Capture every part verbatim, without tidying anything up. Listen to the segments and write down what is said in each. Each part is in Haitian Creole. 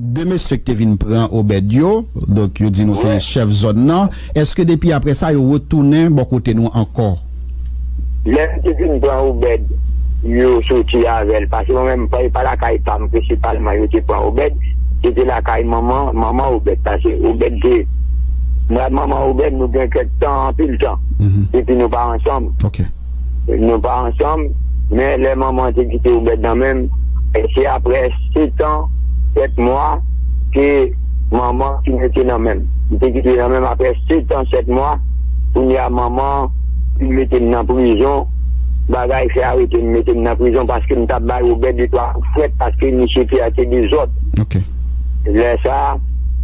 De mesye ki te vin pran Obed yo, donk yo di nou se chèf zòn nan. Èske depi apre sa, yo retounen bò kote nou ankò? Lè m te vin pran Obed, yo soti avè l. Paske mwen menm, pa, pa lakay pa m prensipalman yo te pran Obed. Se te lakay manman, manman Obed. Paske Obed te, mwen ak manman Obed, nou gen kèk tan, anpil tan. Depi nou pa ansanm. Nou pa ansanm, men lè manman te kite Obed nan men m, e se apre setan, sèt mwa, ke manman fin mete nan men m. Li te kite nan men m apre setan, sèt mwa, kounye a manman fin mete m nan prizon, bagay fè arete m, mete m nan prizon paske m t ap bay Obed de twa kout frèt paske misye te ate dezòd. Lè sa,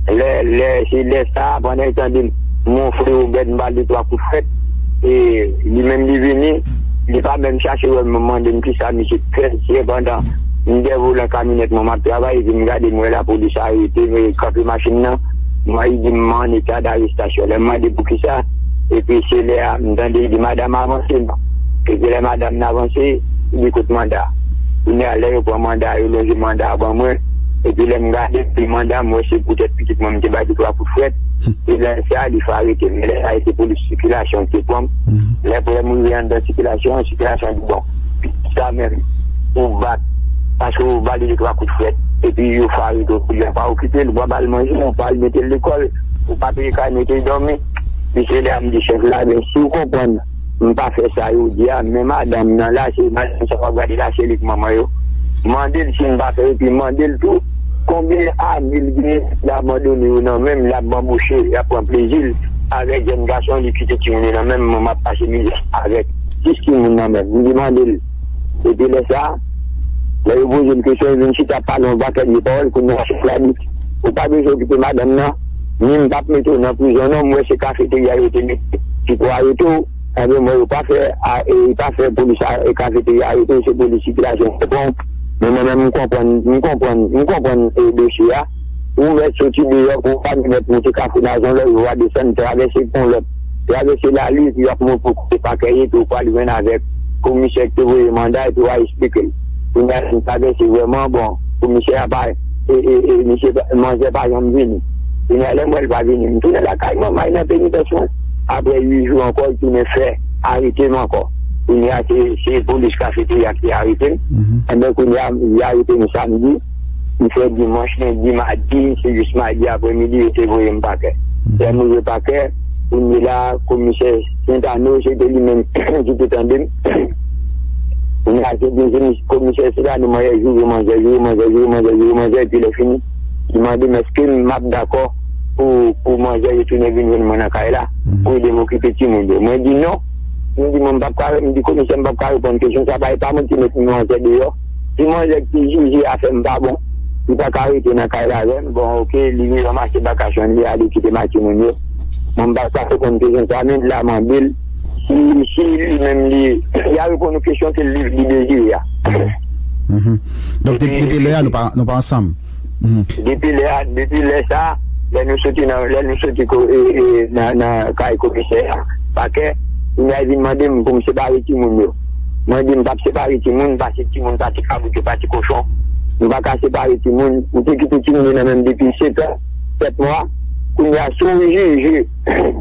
lè, lè, se lè sa, pandan l tande m, wonfle Obed, m ba l de twa kout frèt, e li menm li vini, li pa menm chache wè m, mande m kisa misye t fè, sepandan m dèyè volan kamyonèt mwen m ap travay, epi m gade m wè lapolis arete m, e kanpe machin nan, m wè li di m an eta darestasyon. Lè m mande poukisa, epi se lè a m tande li di madanm avanse non. Epi lè madanm nan avanse, li di kote manda. Kounye a lè yo pran manda, yo lonje manda a ban mwen, epi lè m gade pri manda, m wè se poutèt pitit mwen m te bay de twa kout frèt, se lè sa li fè arete m. Men lè sa a se polis sikilasyon ki te pran m. Lè pou lè m rive anndan sikilasyon an, sikilasyon an di bon, pitit sa menm, ou bat, paske ou ba li de twa kout frèt, epi yo fè arete w, kounye a pa okipe l, ou pa ba l manje, ou pa al mete l lekòl, ou pa peye kay mete l dòmi. Epi se lè a m di chèf la, men si w konprann, m pa fè sa yo di a, men madanm nan la, se madanm sa w ap gade la, se li k manman yo. Mande l si m pa fè, epi mande l tou, konbyen ane l genyen, l abandone yo nan men m, l ap banboche, l ap pran plezi l avèk jèn gason, li kite timoun yo nan men m, mwen m ap pase mizè avèk dis timoun nan men m. M di mande l. Epi lè sa, lè yo poze m kesyon, yo vin chita ap pale yon pakèt vye pawòl, kounye a chèf la di, ou pa bezwen okipe madanm nan, ni m p ap mete w nan prizon non, m wè se kafeterya yo te mete ki pou arete w. Ebyen, mwen, yo pa fè, a, e, pa fè polis a, e, kafeterya arete w, se polis sikilasyon k te pran w. Men mwen menm, m konprann, m konprann, m konprann, e, dosye a. Ou mèt soti deyò, pou w pa mèt monte Kafou Nazon, lè yo a desann, travèse pon lòt, travèse lari, epi w ap monte pou kote pakè ye, epi w pral jwenn avèk komisè ki te voye manda, epi w a esplike l. Kounye a, lè m travèse vrèman, bon, komisè a pa, e, e, e, misye pa, manzè pa janm vini. Kounye a, lè m wè l pa vini, m tounen lakay mwen, m al nan penitans mwen. Apre uit jou ankò, l tounen fè arete m ankò. Kounye a, se, se polis kafeterya ki arete m. Enben, kounye a, y arete m samdi. M fè dimanch, lendi, madi, se jis madi aprèmidi, yo te voye m pakè. Lè m rive pakè, kounye la, komisè Sentano, se te li menm ki te tande m. Kounye a, se te komisè Sentano, manzè joure manzè, joure manzè, joure manzè, joure manzè, epi lè fini, li mande m èske m ap dakò pou, pou manzè yo tounen vin jwenn mwen nan kay la, pou ede m okipe timoun yo. Mwen di non. M di mwen m p ap ka, m di komisè m p ap ka reponn kesyon sa, paske pa mwen ki met manzè deyò. Si manzè ki jije afè m pa bon, li pa ka rete nan kay la avè m. Bon, oke, li vin ranmase bagaj li ale kite m ak timoun yo. Mwen m p ap ka reponn kesyon sa, men la mande l. Si, si li menm li, li a reponn yon kesyon ke li, li dezire a. Donk, depi, depi lè a, nou pa, nou pa ansanm. Depi lè a, depi lè sa, lè nou soti nan, lè nou soti ko, e, e, nan, nan kay komisè a, pakè, li vin mande m pou m separe timoun yo. Mwen di m p ap separe timoun, paske timoun pa ti kabrit, yo pa ti kochon. M pa ka separe timoun. M te kite timoun yo nan men m depi sèt an, sèt mwa. Kounye a, si w jije,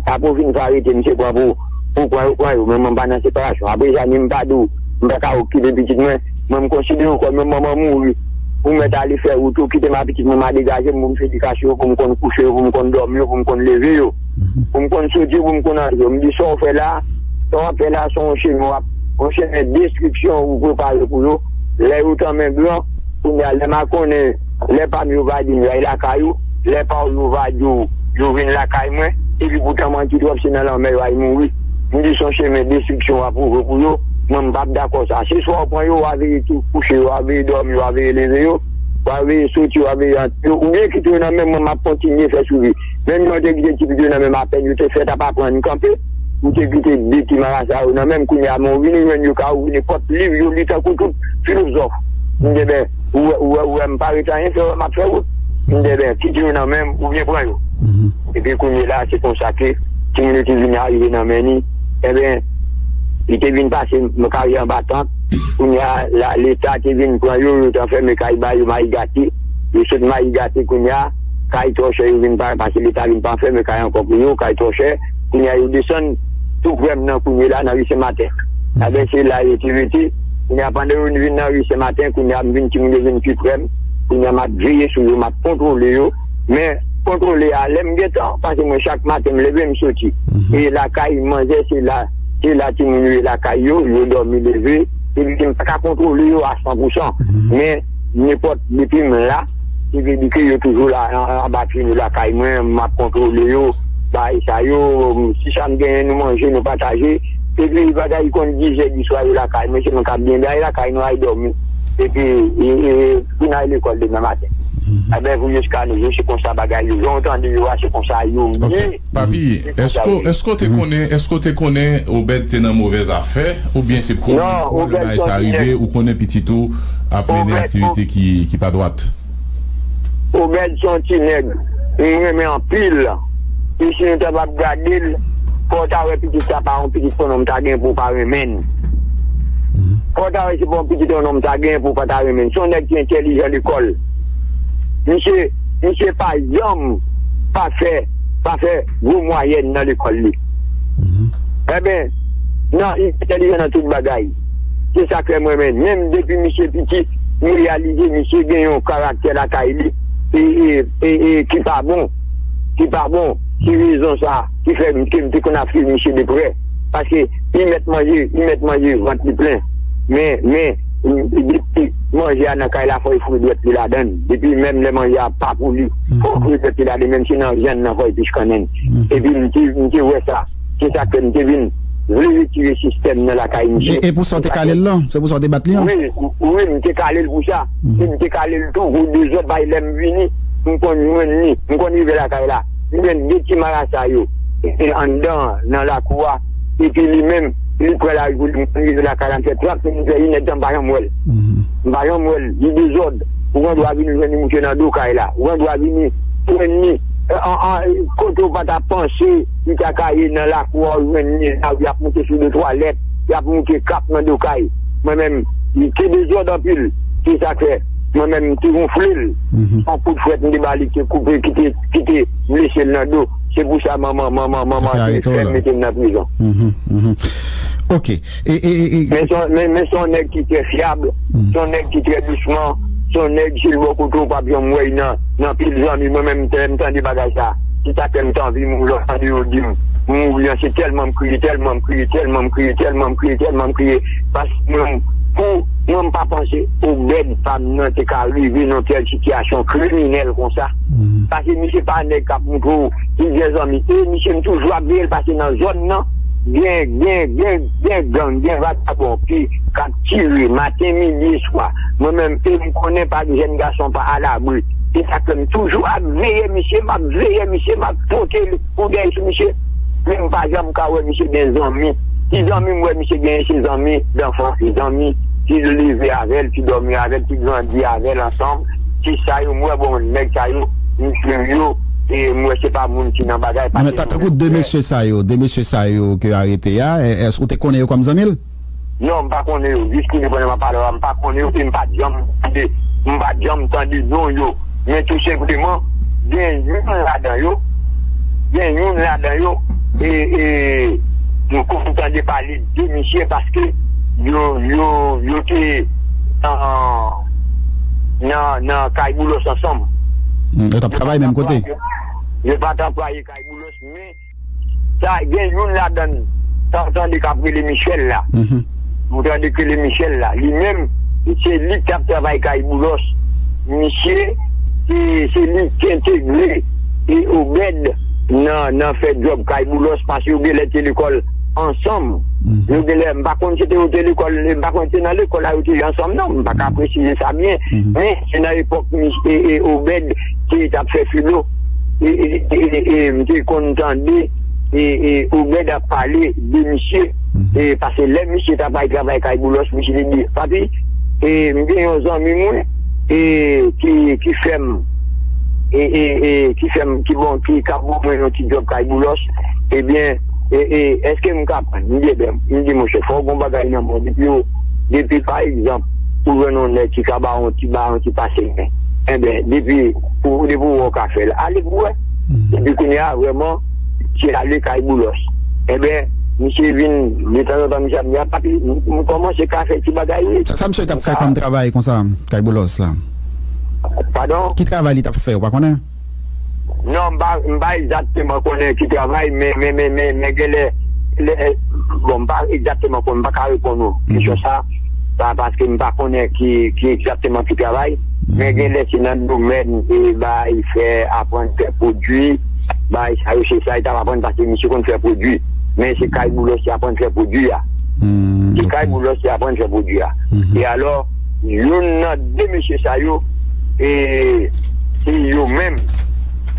apre w fin fè arete, misye pran pou, pou pran yo, pran yo. Men mwen m pa nan separasyon. Apre sa, ni m pa di w, m pa ka okipe pitit mwen. Mwen, m konsidere w kòm yon manman mouri. Ou mèt ale fè wout ou, kite m ak pitit mwen, m a degaje m, pou m fè edikasyon yo, pou m konn kouche yo, pou m konn dòmi yo, pou m konn leve yo, pou m konn soti yo, pou m konn antre yo. M di sa w fè la, sa w ap fè la, se yon chemen w ap, yon chemen destriksyon ou prepare pou yo. Lè yo tanmen gran, kounye a, lè m a konnen, lè pa m yo va di m y al lakay ou, lè pa w yo va di w yo vin lakay mwen, epi poutan manti twòp se nan lanmè yo al mouri. M di se yon chemen destriksyon w ap ouvri pou yo, mwen m p ap dakò sa. Se swa w pran yo, w a veye tou kouche yo, w a veye dòmi yo, w a veye leve yo, w a veye soti yo, w a veye antre yo, oubyen kite yo nan men mwen, m ap kontinye fè swivi. Menm jan w te kite ti pitit yo nan men m, apèn yo te fèt ap aprann kanpe, ou te kite de ti marasa yo nan men m, kounye a men w vini jwenn yo ka ouvri nenpòt liv yo li tankou tout filozòf. M di ben, ou wè, ou wè, ou wè m pa rete anyen fè, wè m ap fè wout. M di ben, kite yo nan men m oubyen pran yo. Epi kounye la, se konsa ke timoun yo te vin arive nan men ni. Enben, li te vin pase m karyè anba tant. Kounye a, la, Leta te vin pran yo, yo te anfèmen kay ba yo, mayi gate. Yo sot mayi gate kounye a, kay twò chè, yo vin pa, pase Leta vin pa fè, men kay ankò pou yo, kay twò chè. Kounye a yo desann tou prè m nan kounye la, nan ri Sen Maten. Aben, se la yo te rete. Kounye a, pandan yo vin nan ri Sen Maten, kounye a, m vin, timoun yo vin pi prè m. Kounye a, m ap veye sou yo, m ap kontwole yo. Men, kontwole a, lè m gentan, paske mwen, chak maten, m leve, m soti. E lakay manzè, se la, se la timoun yo ye lakay yo, yo dòmi leve. Epi, m pa ka kontwole yo a san pou san. Men, nenpòt, depi m la, se vle di ke yo toujou la, an, an, anba pye nou lakay mwen, m ap kontwole yo, bagay sa yo, si sa m genyen, nou manje, nou pataje. Epi, bagay konn diz è di swa, yo lakay mwen, se mwen k ap byen bay lakay nou, al dòmi. Epi, e, e, pou n al lekòl demen maten. Aben, pou jiska nou, se konsa bagay yo, jan w tande yo a, se konsa yo ye. Papi, èske, èske w te konnen, èske w te konnen Obed te nan movèz afè, oubyen se premye fwa bagay sa rive, ou konnen pitit ou ap mennen aktivite ki, ki pa dwat? Obed se yon ti nèg, m renmen anpil. E si nou ta p ap gade l, fò w ta wè pitit sa pa yon pitit fò non m ta gen pou w pa renmen l. Fò w ta wè se pa yon pitit fò non m ta gen pou w pa ta renmen l. Se yon nèg ki entèlijan lekòl. Misye, misye pa janm pa fè, pa fè gwo mwayèn nan lekòl li. Enben, nan, li entèlijan nan tout bagay. Se sa k fè mwen menm, menm depi misye piti, m reyalize misye gen yon karaktè lakay li e, e, e, e, ki pa bon, ki pa bon. Se rezon sa ki fè m, ke m te konn ap swiv misye de prè. Paske li mèt manje, li mèt manje vant li plen. Men, men, depi manje a nan kay la, fò l foure dwèt li ladan l. Depi menm lè manje a pa pou li, fò l foure dwèt li ladan l. Menm si nan vyann nan, fò l pich kannen. Epi m te, m te wè sa. Se sa k fè m te vin vle retire sistèm nan lakay misye. E, e pou sa w te kale l lan? Se pou sa w te bat li an? Wi, wi, m te kale l pou sa. E m te kale l tou pou dezòd, bay lè m vini, m konn jwenn li, m konn rive lakay la. M jwenn de ti marasa yo, e anndan, nan lakou a. Epi li menm, li pran lari pou li, m konn rive lakay la, m fè trant minit, fè inèdtan, m pa janm wè l. M pa janm wè l, li dezòd. Ou gen dwa vini jwenn li mouche nan do kay la. Ou gen dwa vini jwenn li, e, an, an, kote w pa ta panse li ta ka ye nan lakou a, ou jwenn li nan lari, y ap moute sou de twalèt, y ap moute kap nan do kay. Mwen menm, li te dezòd anpil. Se sa k fè, mwen menm, m te wonfle l. Yon kout frèt m te ba li, ki te koupe, ki te, ki te blese l nan do. Se pou sa manman, manman, manman te fè mete m nan prizon. Ok. E, e, e, e, men se yon, men, men se yon nèg ki trè fyab, se yon nèg ki trè dousman, se yon nèg, si l bò kote w, w p ap janm wè l nan, nan pil zanmi. Mwen menm, m te, m tande bagay sa. Se sa k fè m t anvi mouri, lè w tande yo di m mouri an, se tèlman m kriye, tèlman m kriye, tèlman m kriye, tèlman m kriye, tèlman m kriye. Paske mwen, pou mwen, m pa panse Obed pa m nan te ka rive nan tèl sitiyasyon kriminèl konsa. Paske misye pa nèg k ap montre w plizyè zanmi. E misye, m toujou ap veye l, paske nan zòn nan, gen, gen, gen, gen gang, gen vagabon ki, k ap tire maten, midi e swa. Mwen menm, e m konnen pa jèn gason pa alabri. Se sa k fè m toujou ap veye misye, m ap veye misye, m ap pote kout dèyè sou misye. Men m pa janm ka wè misye gen zanmi. Ti zanmi m wè misye genyen, se zanmi danfans, se zanmi ki leve avè l, ki dòmi avè l, ki grandi avè l ansanm. Se sa yo m wè, bon, nèg sa yo, m swiv yo, e m wè se pa moun ki nan bagay. Non, men ta, tankou de mesye sa yo, de mesye sa yo ke yo arete a, e, èske ou te konnen yo kòm zanmi l? Non, m pa konnen yo. Jis kounye a, pandan m ap pale w la, m pa konnen yo, e m pa t janm tande, m pa t janm tande non yo. Men tou senpleman, gen youn ladan yo, gen youn ladan yo, e, e, nou konn tande pale de misye paske yo, yo, yo te nan, nan, nan kay Boulos ansanm. Hmm, yo t ap travay menm kote? Yo pa t anplwaye kay Boulos, men sa, gen youn ladan n, sa w tande k ap rele Michel la. Ou tande k rele Michel la. Li menm, se li k t ap travay kay Boulos. Misye, se, se li ki entegre e Obed nan, nan fè djòb kay Boulos, paske yo genlè te lekòl ansanm. Yo genlè, m pa konn si te yo te lekòl, m pa konn si se nan lekòl la yo te ye ansanm, non, m pa ka presize sa byen. Men, se nan epòk mi-, e, e Obed ki t ap fè filo. E, e, e, e, e, m te konn tande, e, e, Obed ap pale de misye, e, paske lè misye t ap al travay kay Boulos, misye te di, "Papi, e, m gen yon zanmi mwen, e, ki, ki fè m, e, e, e, ki fè m, ki bon, ki ka ban mwen yon ti djòb kay Boulos, ebyen, e, e, èske m ka pran?" M di, "Ebyen," m di, "monchè, fò w gen yon bagay nan men w, depi w, depi, pa egzanp, ou jwenn yon nèg ki ka ba w yon ti, ba w yon ti pase men." Enben, depi pou, depi w wè w ka fè l, ale pou w wè. Epi kounye a, vrèman, se ale kay Boulos. Enben, misye vin, detanzantan, misye ap di, "A, papi, m, m kòmanse ka fè ti bagay, wi." Sa, sa misye t ap fè kòm travay konsa, kay Boulos la? Padon? Ki travay li t ap fè, ou pa konnen? Non, m pa, m pa egzakteman konnen ki travay, men, men, men, men, men genlè, lè, bon, m pa egzakteman konnen, m pa ka reponn ou kesyon sa, pa, paske m pa konnen ki, ki egzakteman ki travay, men genlè se nan domèn, e, bay fè, aprann fè pwodui, bay sa yo, se sa li t ap aprann, paske misye konn fè pwodui. Men se kay Boulos li aprann fè pwodui a. Se kay Boulos li aprann fè pwodui a. E alò, youn nan de mesye sa yo, e, se yo menm,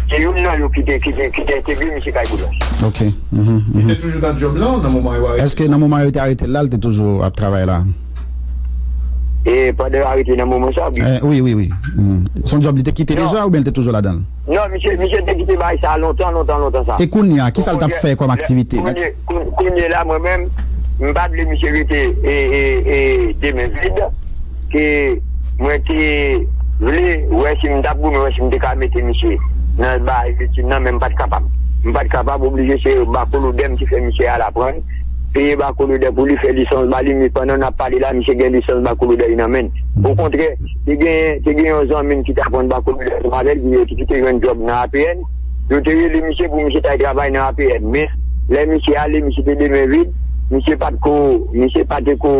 se youn nan yo ki te, ki te, ki te entegre mesye kay Boulos. Ok. Li te toujou nan djòb lan nan moman yo arete? Èske nan moman yo te arete l la, li te toujou ap travay la? E pandan yo arete nan moman sa, wi. Eh, wi, wi, wi. Se yon djòb li te kite deja oubyen li te toujou ladan l? Non, misye, misye te kite bagay sa lontan, lontan, lontan sa. E kounye a, kisa l t ap fè kòm aktivite? Kounye, kounye, kounye la, mwen menm, m pa t vle misye rete, e, e, e, de men vid, ke mwen te vle wè si m t ap goumen, wè si m te ka mete misye nan bagay etid nan, men m pa t kapab. M pa t kapab, oblije se bakolodè m ki fè misye al aprann, peye bakolodè pou li fè lisans ba li, men pandan n ap pale la, misye gen lisans bakolodè li nan men l. Okontrè, te gen, te gen yon zanmi m ki t aprann bakolodè ansanm avè l, ki, ki te jwenn djòb nan A P N. Yo te rele misye pou misye t al travay nan A P N. Men, lè misye ale, misye te de men vid, misye pa t ko, misye pa te ko,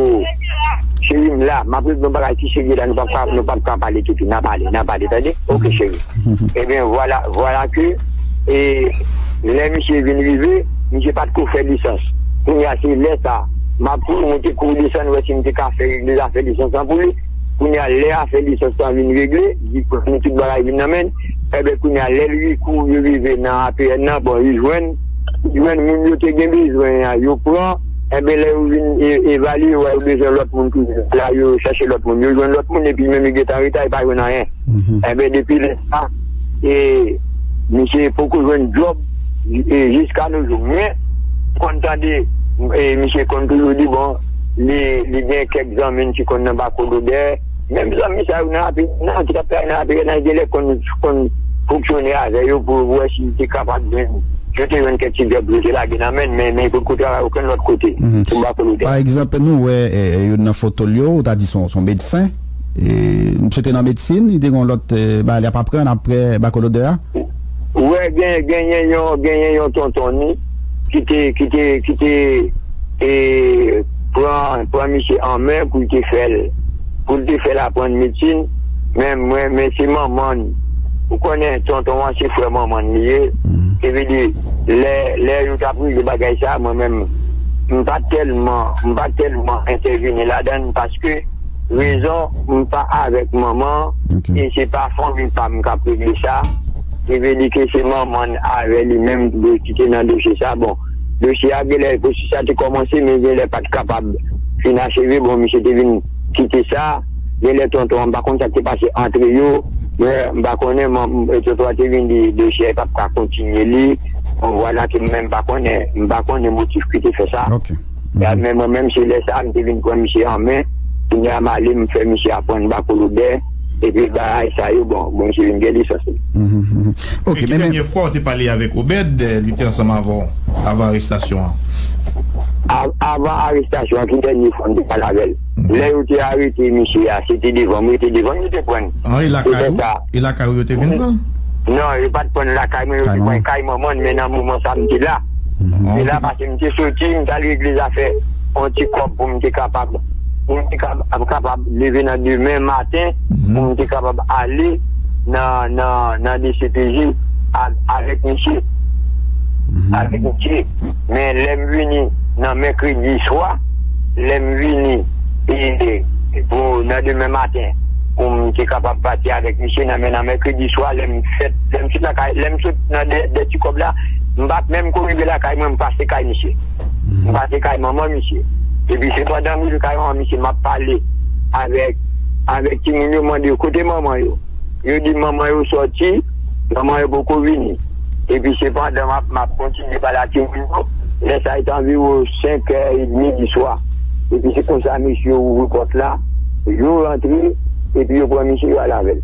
cheri m la, m ap regle yon bagay ki serye la, nou p ap ka, nou p ap ka pale toutou, n a pale, n a pale, tande? Ok, cheri. Ebyen, vwala, vwala ke, e, lè misye vin rive, misye pa t ko fè lisans. Kounye a, se lè sa, m ap tou monte kou desann, wè si m te ka fè regle zafè lisans lan pou li. Kounye a, lè afè lisans lan vin regle, diplòm li, tout bagay vin nan men l. Enben, kounye a, lè l ri kou, yo rive nan A P N nan, bon, li jwenn, li jwenn moun yo te gen bezwen an, yo pran, enben, lè yo vin e-, evalye, yo wè yo bezwen lòt moun toujou. La, yo chèche lòt moun, yo jwenn lòt moun, epi menm li gentan reta, li pa jwenn anyen. Enben, depi lè sa, e, misye poko jwenn djòb, e, jiska no jou. Men, konn tande, e, misye konn toujou di, bon, li, li gen kèk zanmi l ki konn nan bakolodè. Menm zanmi sa yo nan A P N nan, ki t ap travay nan A P N nan, genlè konn, konn fonksyone avè yo pou wè si li te kapab jwenn, yo te jwenn kèk ti djòb yo te lage nan men l, men, men potko travay okenn lòt kote, sou bakolodè. Pa egzanp, nou wè, e, e, youn nan foto l yo, ou ta di se yon, se yon medsen. E, misye te nan medsin, li te gen yon lòt, e, bagay li ap aprann apre bakolodè a. Ou wè, gen, genyen yon, genyen yon tonton ni ki te, ki te, ki te, e, pran, pran misye an men pou l te fè l, pou l te fè l aprann medsin. Men mwen, men se manman l. Ou konnen, tonton an se frè manman l li ye. Se vle di, lè, lè yo t ap regle bagay sa, mwen menm, m pa tèlman, m pa tèlman entèvini ladan l, paske rezon, m pa avèk manman an, e se pa fanmi pa m k ap regle sa. Se vle di ke se manman l avè li menm ki te nan dosye sa. Bon, dosye a genlè, pwosesis la te kòmanse, men genlè pa t kapab fin acheve. Bon, misye te vin kite sa. Genlè tonton an, m pa konn sa k te pase antre yo. Men m pa konnen, man, tonton an te vin di dosye a, li p ap ka kontinye li. Bon, vwala ke m menm m pa konnen, m pa konnen motif ki te fè sa. Ok. Ya, men mwen menm, se lè sa a, m te vin pran misye an men. Kounye a, m ale, m fè misye aprann bakolodè. Epi bagay sa yo, bon, bon, misye vin gen lisans li. Mhm, mhm. Ok, e ki men, men dènye fwa w te pale avèk Obed, eh, li te ansanm avè w, avan arestasyon an? Av-, avan arestasyon an, ki dènye fwa m te pale avè l? Mhm. Lè yo te arete misye a, se te devan m, rete devan m, yo te pran l. An, e lakay ou? E lakay ou yo te vin pran l? Non, yo pa t pran l lakay mwen, yo te pran l kay manman l, men nan moman sa a, m te la. Mhm. Se la paske m te soti, m t al regle zafè yon ti kòb pou m te kapab, pou m te kapab, kapab leve nan demen maten, pou m te kapab ale nan, nan, nan D C P J a-, avèk misye. Mhm. Avèk misye. Men lè m vini nan mèkredi swa, lè m vini, e, e, pou, nan demen maten, pou m te kapab pati avèk misye nan, men nan mèkredi swa, lè m fèt, lè m sot lakay, lè m sot nan dè, dè ti kòb la, m pa t menm ko rive lakay mwen, m pase kay misye. M pase kay manman misye. Epi se pandan m rive kay manman misye, m ap pale avèk, avèk timoun yo, mande yo kote manman yo. Yo di manman yo sòti, manman yo poko vini. Epi se pandan m ap, m ap kontinye pale ak timoun yo, lè sa a li te anviwon senk è edmi di swa. Epi se konsa mesye yo ouvri pòt la, yo rantre, epi yo pran misye, yo al avè l.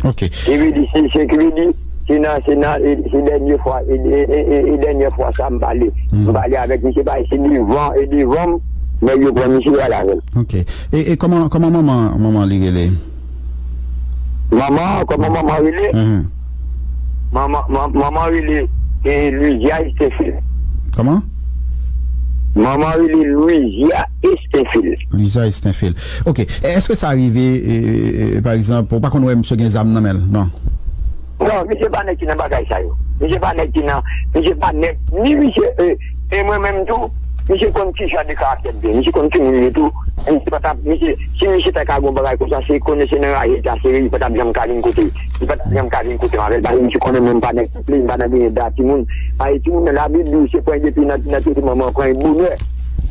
Ok. Ki vle di, se, se ki vle di, se nan, se nan, e, se dènye fwa, e, e, e, e, e dènye fwa sa m pale. M pale avèk misye, pale se devan, e devan m, nèg yo pran misye al avè l. Ok. E, e kòman, kòman manman, manman li rele? Manman, kòman manman rele? Mhm. Manman, man-, manman rele, e, Louisia Estenfil. Kòman? Manman rele Louisia Estenfil. Louisia Estenfil. Ok. E, èske sa rive, e, e, pa egzanp, ou pa konn wè misye gen zam nan men l? Non. Non, misye pa nèg ki nan bagay sa yo. Misye pa nèg ki nan, misye pa nèg, ni misye, e, e mwen menm tou, misye konn ki jan de karaktè m gen. Misye konn ki moun m ye tou. Misye pa t ap, misye, si misye ta ka gon bagay konsa, se konnen se nan raje l ta sere, li pa t ap janm ka vin kote. Li pa t ap janm ka vin kote m avè l. Paske misye konnen mwen m pa nèg ki plen, m pa nan genyen da timoun. Paske timoun nan Labib di w se pran depi nan, nan tete manman, pran bonè.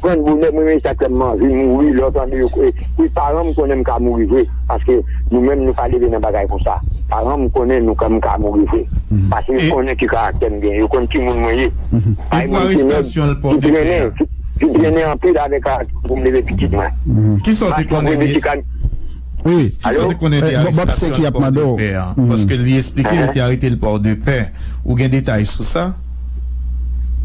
Pran bonè, mwen menm sa k fè m anvi mouri, lè w tande yo, e, e paran m konnen m ka mouri vre. Paske nou menm nou pa leve nan bagay konsa. Paran m konnen nou ka, m ka mouri vre. Paske yo konnen ki karaktè m gen, yo konn ki moun mwen ye. Ay mwen se nèg ki trennen, ki, ki trennen anpil avèk karaktè pou m leve pitit mwen. Kisa w te konnen de, wi, wi, kisa w te konnen de arestasyon l Pòdepè a? Paske li eksplike yo te arete l Pòdepè. Ou gen detay sou sa?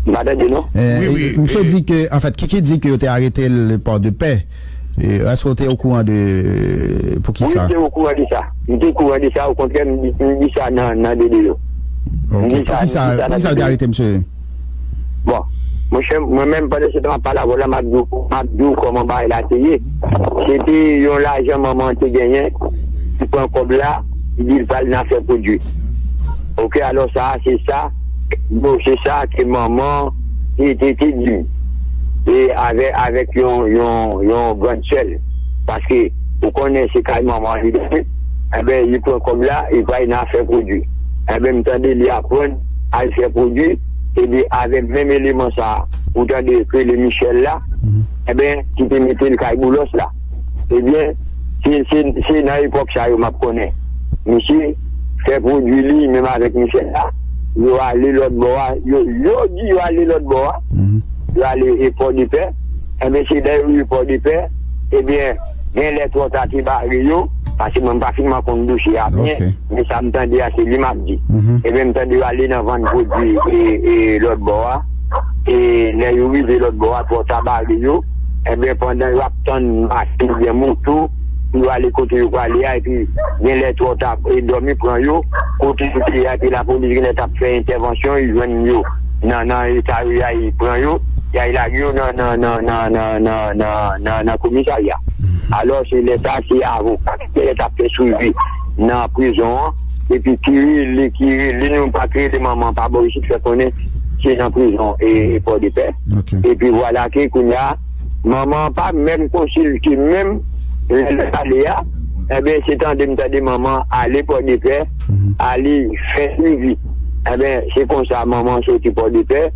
M pa tande non. Wi, wi, misye di ke, anfèt, Kiki di ke yo te arete l Pòdepè. E, èske w te okouran de, poukisa? Wi, m te okouran de sa. M te okouran de sa, okontrè, m di, m di sa nan, nan videyo. Ok. Poukisa, poukisa yo te arete misye? Bon, monchè, mwen menm, pandan se tan m ap pale avè w la, m ap di w, m ap di w kòman bagay la te ye. Se te yon lajan manman an te genyen, li pran kòb la, li di l pral nan afè pwodui. Ok, alò sa, se sa, bon, se sa ke manman te, te, te di m. E avè, avèk yon, yon, yon grann sè l. Paske, ou konnen, se kay manman li dòmi. Enben, li pran kòb la, li pral nan afè pwodui. Enben, m tande li aprann al fè pwodui, epi avèk menm eleman sa a, ou tande yo rele Michel la, enben, ki te mete l kay Boulos la. Ebyen, se, se, se nan epòk sa yo m ap konnen. Misye fè pwodui li, menm avèk Michel la, yo ale lòt bò a, yo, yo di yo ale lòt bò a, yo ale e Pòdepè, enben, se lè yo rive Pòdepè, ebyen, gen lè twò ta te bare yo, paske mwen m pa finman konn dosye a byen, men sa m tande a, se li m ap di. Ebyen, m tande yo ale nan vann pwodui e, e lòt bò a. E lè yo rive lòt bò a, twò ta bare yo. Ebyen, pandan yo ap tann machin oubyen moto pou yo ale kote yo prale a, epi gen lè twò ta, e dòmi pran yo, kote yo te ye a, epi lapolis gen lè t ap fè entèvansyon, yo jwenn yo nan, nan eta yo ye a, yo pran yo, y al lage yo nan, nan, nan komisarya. Alò, se lè sa, se avoka ki te t ap fè swivi nan prizon an, epi ki rele, ki rele, nou pa t rele manman an pa bò isit, fè konnen se nan prizon e, e Pòdepè. Epi vwala ke kounye a, manman an pa menm konsilte menm lè l ale a, enben, se tande m tande manman an ale Pòdepè, ale fè swivi. Enben, se konsa manman an soti Pòdepè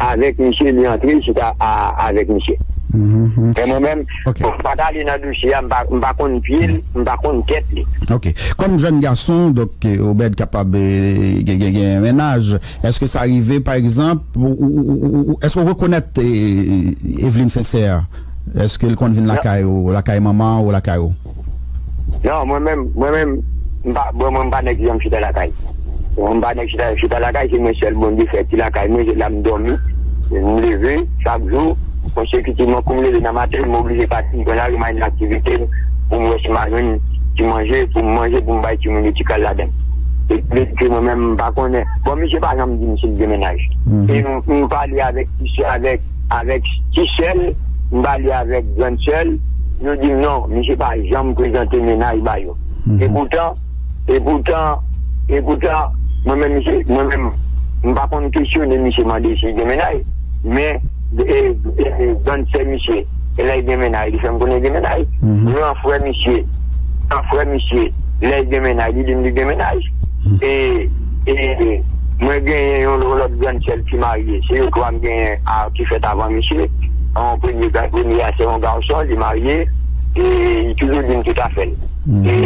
avèk misye, li antre chita a, avèk misye. Men mwen menm, m pa t ale nan dosye a, m pa, m pa konn pye l, m pa konn tèt li. Ok. Kòm jèn gason, donk, eh, Obed kapab, eh, gen, gen, gen mennaj, èske sa rive, pa egzanp, ou, ou, ou, ou, ou, èske w rekonèt, eh, Eveline Sincère? Èske l konn vin lakay ou, lakay manman ou lakay ou? Non, mwen menm, mwen menm, m pa, bon, mwen m pa nèg ki janm chita lakay. Mwen m pa nèg chita, chita lakay, se mwen sèl Bondye fè ki lakay mwen, se la m dòmi, m leve chak jou, konsekitivman, kou m leve nan maten, m oblije pati, m pran lari, m al nan aktivite m, pou m wè si m a jwenn ti manje, pou m manje, pou m bay timoun yo ti kal ladann. E vle di ke mwen menm, m pa konnen. Bon, misye pa janm di m si l gen mennaj. E m, m pale avèk, avèk avèk ti sè l, m pale avèk grann sè l, yo di m non, misye pa janm prezante mennaj ba yo. E poutan, e poutan, e poutan, mwen menm, misye, mwen menm, m pa konn kesyone misye mande si l gen mennaj, men, e, e, e, grann sè misye, e lè l gen mennaj, li fè m konnen l gen mennaj. Gran frè misye, gran frè misye, lè l gen mennaj, li di m li gen mennaj. E, e, mwen genyen yon lòt grann sè l ki marye. Se yo twa m genyen a, ki fèt avan misye. Yon premye, premye a se yon gason, li marye. E li toujou di m tout afè l. E,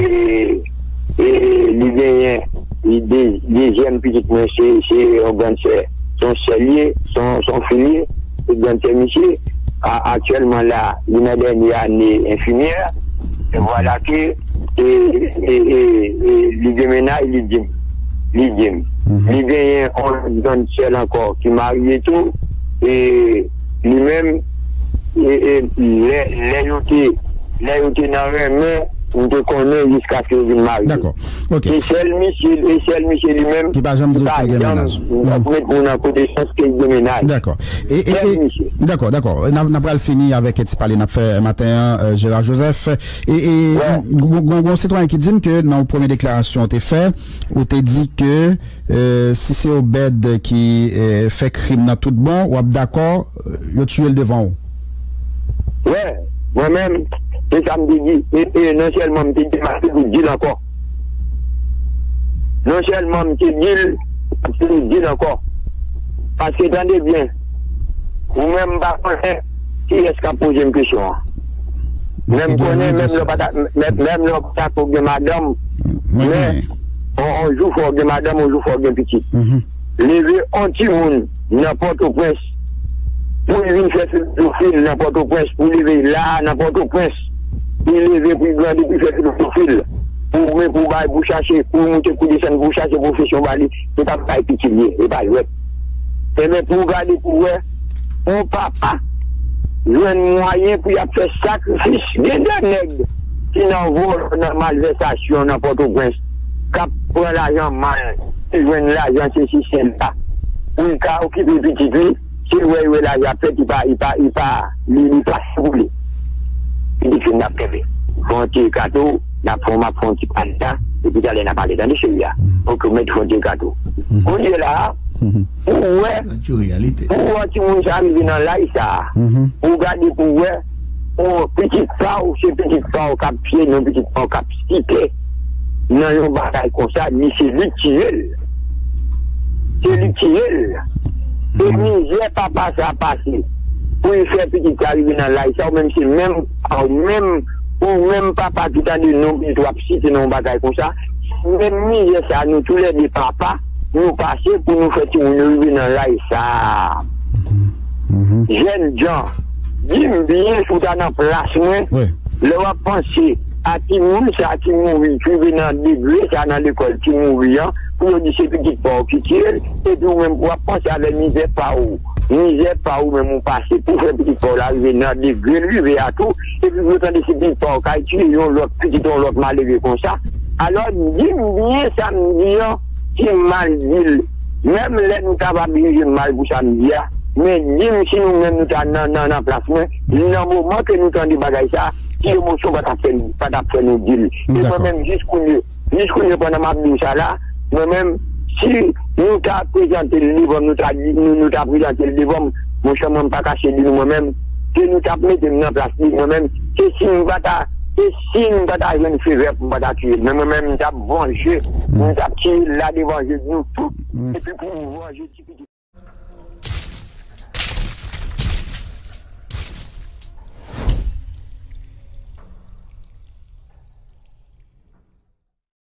e li genyen, li de, dezyèm pitit mwen, se, se yon grann sè. Se yon sè l ye, se yon, se yon fi l ye. Se grann sè misye. A, aktyèlman la, li nan dènye ane enfimyè. E vwala ke e, e, e, e, li gen mennaj, li di m. Li di m. Li genyen yon lòt grann sè l ankò ki marye tou. E li menm, e, e, lè, lè yo te, lè yo te nan renmen, m te konnen jiskaske yo vin marye. Dakò. Ok. E sèl misye, e sèl misye li menm ki pa janm di w ke l gen mennaj. Met moun an konesans ke l gen mennaj. Dakò. E, e, sèl misye. Dakò, dakò. N ap, n ap pral fini avèk ti pale n ap fè maten an, euh, Gérard Joseph. E, e, gon, gon, gon sitwayen ki di m ke nan yon premye deklarasyon w te fè, ou te di ke, euh, si se Obed ki, euh, fè krim nan tout bon, w ap dakò, euh, yo tiye l devan w. Wè, mwen menm, se sa m te di. E, e non sèlman m te di l, m ap toujou di l ankò. Non sèlman m te di l, m ap toujou di l ankò. Paske tande byen, ou menm m pa konnen kiyès k ap poze m kesyon an. Men m konnen, menm lè w pa ta, menm, menm lè w pa ta ko gen madanm, men on, on jou fò w gen madanm, on jou fò w gen pitit. Leve on timoun nan Pòtoprens pou l vin fè filozofil nan Pòtoprens, pou l leve la a nan Pòtoprens, pou l leve, pou l grandi, pou l fè filozofil, pou men pou bay, pou chache, pou moute, pou desann, pou chache pwofesyon ba li, se pa bay pitit li ye, e pa jwèt. Enben, pou w gade pou w wè, on papa jwenn mwayen pou y ap fè sakrifis. Gen de nèg ki nan vòlò, nan malvèsasyon, nan Pòtoprens, k ap pran lajan mal, ki jwenn lajan sesi sela, pou l ka okipe pitit li, si l wè, l wè lajan ap fèt, li pa, li pa, li pa, li, li pa sivile. Pitit fi n ap kenbe. Fè on ti kato, n ap fè, m ap fè on ti pale la, epi talè n a pale, tande cheri a. Ok, mèt fè on ti kato. Kounye la, pou wè, pou wè timoun sa rive nan laj sa, pou gade pou wè, pou pitit pa w, se pitit pa w k ap pye, non pitit pa w k ap site nan yon bagay konsa, ni se li k tiye l. Se li k tiye l. E mizè papa sa pase pou l fè pitit sa rive nan laj sa, ou menm se menm pa w, menm, ou menm papa ki tande non pitit w ap site nan yon bagay konsa, se menm mizè sa nou toulède papa, nou pase pou nou fè timoun yo rive nan laj sa a. Jèn jan, di m byen si w ta nan plas mwen, lè w ap panse a timoun sa ki mouri, ki rive nan degre sa nan lekòl ki mouri an, pou yo di se pitit pa w ki tiye l, epi ou menm pou w ap panse avè mizè pa w, mizè pa w menm ou pase pou fè pitit pa w la rive nan degre l rive a tou, epi pou yo tande se pitit pa w k al tiye yon lòt pitit yon lòt malere konsa. Alò, di m byen sa m di an, si m mal di l, menm lè nou ta va jije m mal pou sa m di a, men di m si nou menm nou ta nan, nan, nan plas mwen, nan moman ke nou tande bagay sa, ki emosyon pa t ap fè, pa t ap fè nou di l. E mwen menm, jis kounye, jis kounye, pandan m ap di w sa la, mwen menm, si nou ta prezante l devan m, nou ta di, nou, nou ta prezante l devan m, monchè, mwen m pa kache di nou, mwen menm, ke nou t ap mete m nan plas li, mwen menm, se si m pa ta, se si m pa ta jwenn favè pou m pa ta tiye l. Men mwen menm, m t ap vanje, m t ap tiye l la devan je nou tout, epi pou m vanje ti pitit.